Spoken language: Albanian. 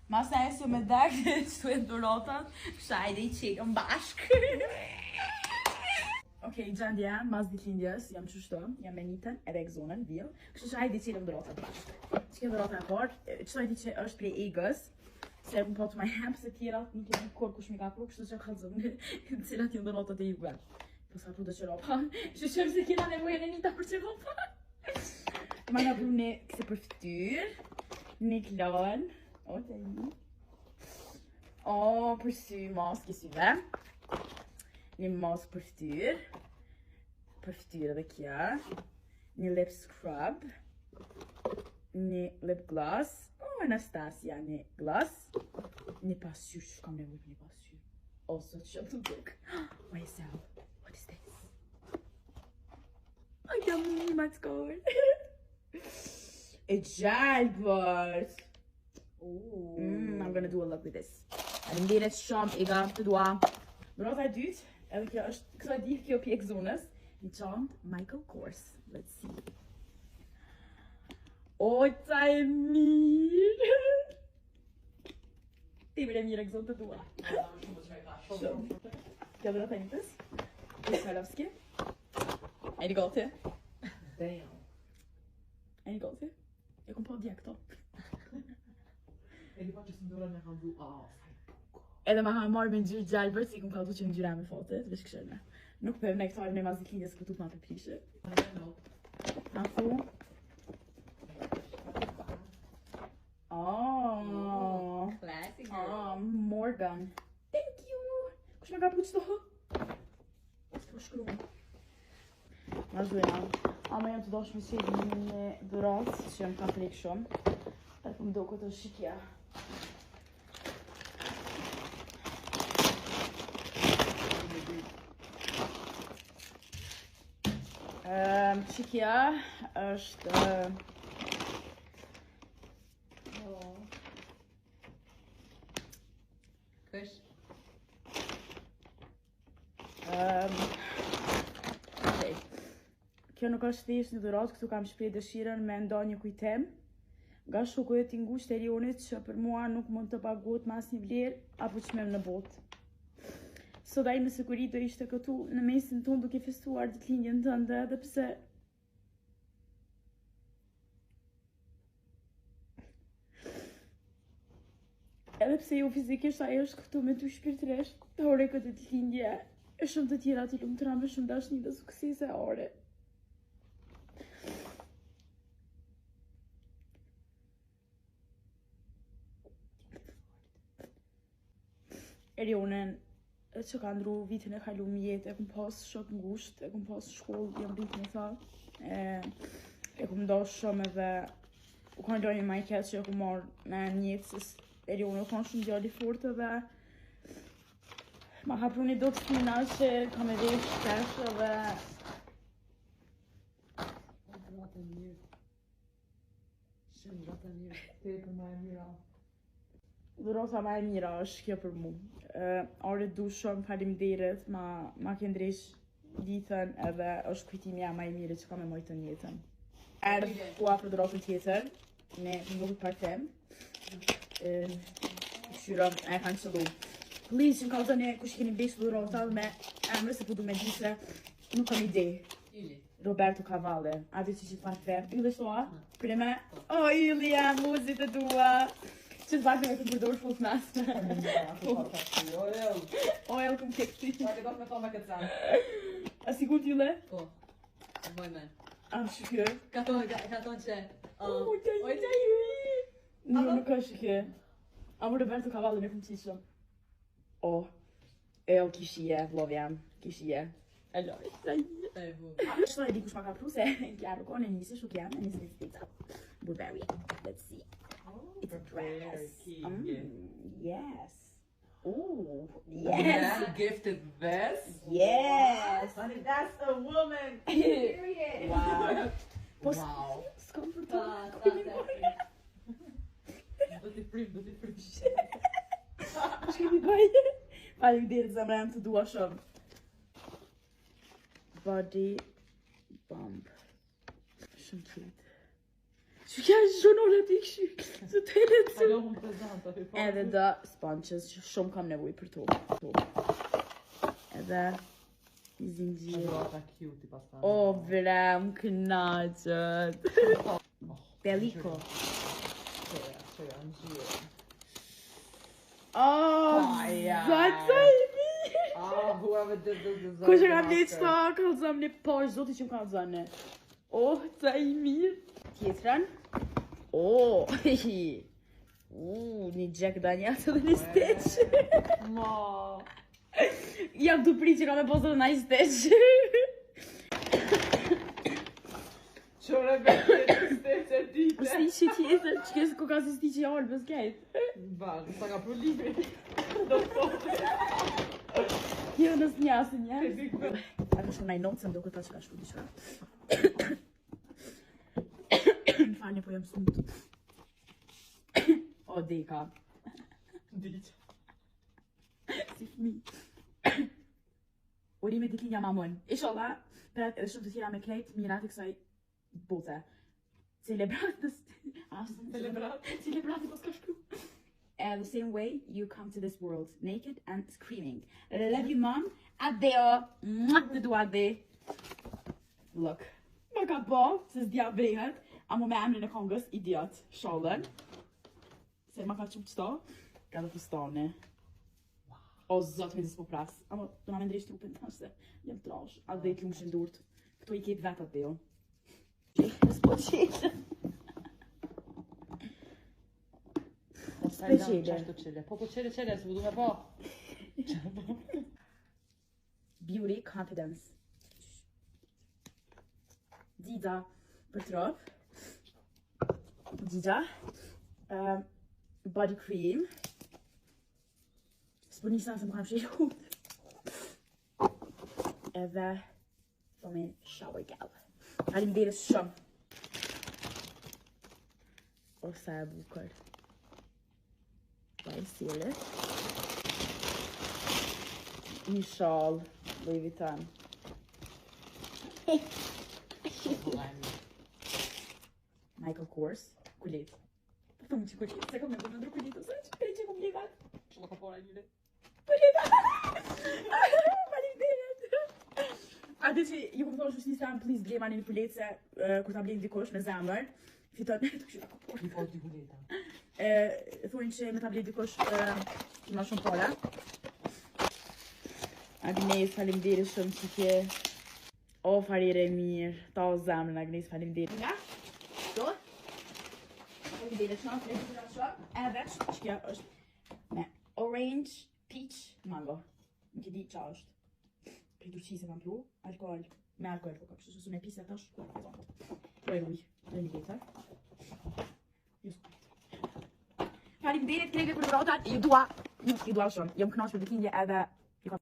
Mas e esjo me dek, qëtu e dhuratat, hajde i qekëm bashkë. Okej, gjendja, mas ditëlindjes, jam qështu, jam me Nitën edhe Egzonën, vjell. Kështu që hajde i qelim dhuratat bashkë. Që kjo dhurata e parë, qëto e di që është prej Egës, se e kum pa të my hap, se tjerat nuk e di kur kush mi ka pru, kështu që kallzoni cilat janë dhuratat e juve. Po s'ka pru dhe qërapa, që qërë se kena nevojën e Nita për qërapa. Ma ka pru një këse për ftyrë, një klon, o të një. O, për sy, maskë i syve. Një maskë për ftyrë. Për ftyrë edhe kja. Një lip scrub. Një lip gloss. O, Anastasia, një gloss. Një pasqyrë, që kam nevojë për një pasqyrë. O, sot shumë të duk. YSL, what is this? Ai, jam një mackor. E gjalbërt. Mm, I'm gonna do a look with this. Faleminderit shumë, Ega, të dua. Dhurata e dytë, edhe kjo është, këto e di kjo prej Egzonës, një çantë Michael Kors. Let's see. O, ca e mirë! Tepër e mirë, Egzonë, të dua. Shumë. Kjo dhurata e Nitës. Një Swarovski. E një gati. Damn. E një gati. E kom pa dje këto. E di pa që së ndora me kallzu, ah, sa i bukur. Edhe ma ka marrë me ngjyrë gjalbër, si kom kallzu që ngjyra me fatet, veç këshërme. Nuk po e vënë këto e vënë mas ditëlindjes këtu ma përprishe. A thu? Oh, Classy girl. oh, Morgan. Thank you. Kush më ka pru qëto? Po shkruan. Vazhdojna. Ama jam të dosh me qenë një dhuratë që jam ka prek shumë. Edhe po më duket është shikja. Ehm, qikja është eh, Kush? Um, okay. Kjo nuk është thjesht një dhuratë, këtu kam shpreh dëshirën me nda një kujtim nga shoku yt i ngushtë Erionit që për mua nuk mund të paguhet me asnjë vlerë apo çmim në botë. Sot ai me siguri do ishte këtu në mesin tonë duke festuar ditëlindjen tënde edhe pse Edhe pse jo fizikisht ai është këtu me ty shpirtërisht, të uroj këtë ditëlindje e shumë të tjera të lumtura me shumë dashni dhe suksese ore. Erionin që ka ndru vitin e kalum jetë, e kum pas shok ngusht, e kum pas shkollë, jam rrit me ta, e, e kum dash shumë edhe u kanë lajmi ma i keq që e kum marrë me në jetë, se Erioni u kanë shumë djalë i fort edhe ma ka pru një do të fina që kam e vesh shpesh edhe Dhuratë e mirë. Shumë dhuratë e mirë. Tepër ma e mira. Dhurata ma e mira është kjo për mu. Uh, Ore du shumë, faleminderit, ma, ma ke ndreq ditën edhe është kujtimi jam ma i mirë që kam e mojtë në jetën. Erdh koha për dhuratën tjetër, me nuk parfum. Uh, Kqyra, e kanë qëllu. Please, që më kallzoni kush keni vesh dhurata me emër se po du me di se nuk kam ide. Ylli. Roberto Cavalli, a di që që të parfum? Ylli shtoa? Prime? O, Ylli jam, muzi të dua. Që të parfum e këm përdor full të mesme. O, el këm kekti. Pa të me thonë me këtë sen. A sigurt Ylli? Po. Moj men. A, shqyr. Ka thonë, ka, ka thonë që... O, Uh, qaj, oj, qaj. Jo, nuk është që. Amo Roberto Cavalli në kum qishëm. O, el kishije, love jam, kishije. I love it. Ai. e bukur. Shto e di kush ma ka pru se kja rukon e nisi shuk jam, e nisi nisi pizza. Burberry. Let's see. It's a dress. Mm, yes. Ooh, yes. You gifted this? Yes. That's a woman. Period. Wow. Po Wow. s'kam për të. Pa, sa sexy. Do t'i prim, do t'i prim. Kush kemi bëj? Faleminderit zemra jam të dua shumë. Body bomb. Shumë cute. Që kja zhurnale ti këshy, së të lecu. Alo, unë prezanta, fi po. Edhe do sponges që shumë kam nevojë për to. Edhe një zinxhir. Dhurata cute i pastan. O, bre, më kënaqet. Peliko. Qeja, qeja, në gjirë. Oh, Ai, ai. zot sa i mirë. Ah, whoever did this deserves Kush e an ka blet Oscar. qëta, kallëzëm një poshtë, zoti që më kallëzon. Oh, sa i mirë. Tjetrën. Oh, hi. U, një Jack Daniels edhe një Stitch. Ma. Jam të prit që ka me posë edhe një Stitch. Qore be të e dite. Stitch tjetër, që kjo ku ka si Stitch i albës kejt. Bash, sa ka problemi. Do të thotë. Jo, nësë një asë një. E di ku. A ka shumë najnotë se më duket pa që ka shku diçka. Më falni, po jam smut. O, deka. Diq. Si fëmi. Urime ditëlindja mamon. Inshallah, pret edhe shumë të tjera me krejt mirat e kësaj bote. Celebratës. Celebrat. Celebrati pas ka shkru. The same way you come to this world, naked and screaming. Love you, mom. Adeo. Mua, Të dua dhe. Look. Ma ka po, se s'dja brehet, amo me emrin e kongës, idiot, shallën. Se ma ka qumë qëto, ka dhe fustane. O, zot, me s'po pras. Amo, do na me ndresh trupin tash se jam trash. A dhe të lumshin durt. Këto i ketë vetë atë deo. S'po qelë. Po qele. Qashtu qele. Po, po qele, qele, se po du me pa. Beauty confidence. Dida për trop. Dida. Body cream. S'po nisa se më kam shirë Edhe thomin shower gel. Faleminderit shumë. O sa e bukur. Pa e sire. Një shall Louis Vuitton. Michael Kors, kulet. Po thëmë që kulet, se kom me të ndru kulet, ose që prej që kom levat. Që ka para një Kulet! Faleminderit! A dhe që ju kom thonë që si sam, please blema një kulet se kur ta blejnë dikush me zemër, fiton të kështu ta kupoj. Një po dy kuleta. Thonë që me ta blej dikush ki ma shumë para. Agnes, faleminderit shumë që ke. O, farire e mirë. Ta o zemrën, Agnes, faleminderit. Nga? Do? Faleminderit shumë, faleminderit shumë. Edhe që kjo është me orange, peach, mango. Nuk e di qa është. Prej Turqisë e kam pru, alkohol, me alkohol po ka, kështu që s'unë e pisa tash, ku e thonë. Po e ruj, në një letër. Jo, s'ka. Faleminderit krejtve për dhuratat, ju dua, ju dua shumë. Jam kënaqur për ditëlindje edhe